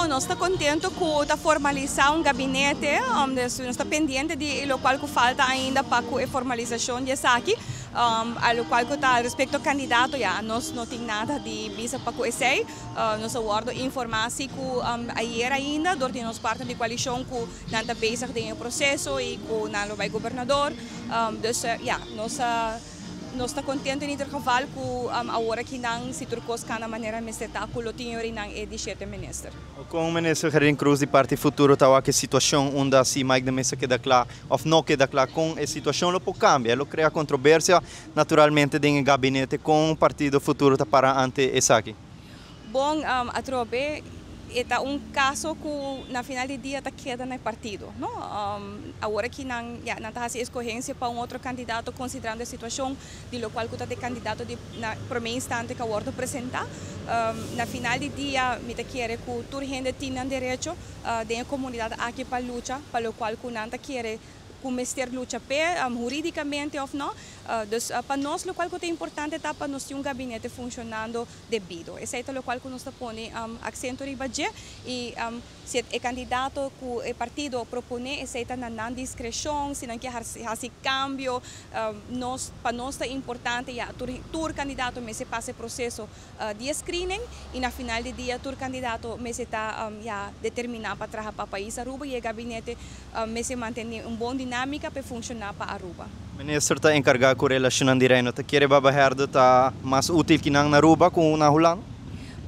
Bon, nos ta contento cu ta formalisa un gabinete, dus nos ta pendiente di locual cu falta ainda pa cu e formalisacion di esaki, a locual cu ta respecto candidato, ja, nos no tin nada di bisa pa cu esey. Nos a wordo informa si cu ayera ainda door di nos partner di coalicion cu nan ta bezig den e proceso y cu nan lo bay gobernador. Dus ja, nos ta contento in ieder geval cu awor aki nan si tur cos cana manera mester ta cu lo tin nan e 17 minister. Con minister Gerlien Croes di parti Futuro ta wak e situacion unda si Mike de Meza keda cla of no keda cla con e situacion lo por cambia, lo crea controversia naturalmente den gabinete? Con partido Futuro ta para ante esaki? Bon, atrobe, ta un caso cu na final di dia ta keda na partido, no? Awor aki nan, ja, nan ta haci escogencia pa un otro candidato considerando e situacion di locual cu ta e candidato di na prome instante cu a wordo presenta. Na final di dia, mi ta kere cu tur hende tin nan derecho den comunidad aki pa lucha pa locual cu nan ta kere cu mester lucha pe, huridicamente of no. Dus pa nos, locual cu ta importante ta pa nos tin un gabinete funcionando debido. Esey ta locual cu nos ta pone acento riba dje y si e candidato cu e partido propone, esey ta na nan discrecion, si nan kier haci cambio, pa nos ta importante, ja, tur candidato mester pasa e proceso di screening y na final di dia tur candidato mester ta ja, determina pa traha pa pais Aruba y e gabinete mester mantene un bon dinamica pa funciona pa Aruba. Minister ta encarga cu relacion di Reino. Ta kere Baba Herde ta mas util cu na Aruba cu na Hulanda?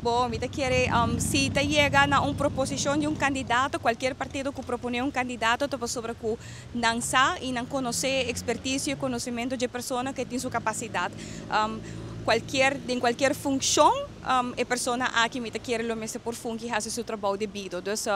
Bon, mi ta kere si ta yega na un proposicion di un candidato, cualkier partido cu propone un candidato, ta sobre cu nan sa y nan conoce experticio y conocimento di persona cu tin su capacidad. Den cualkier funcion, e persona aki mi ta kere lo mester por fungi, haci su trabou debido. Dus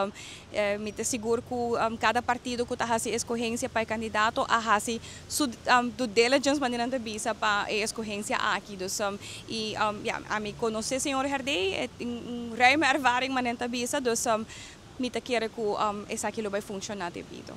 mi ta sigur cu cada partido cu ta haci escogencia pa candidato a haci su due diligence, manera nan ta bisa, pa e escogencia aki. Dus y ja, ami conoce señor Herdé, un ruime ervaring, manera nan ta bisa, dus mi ta kere cu esaki lo bay funciona debido.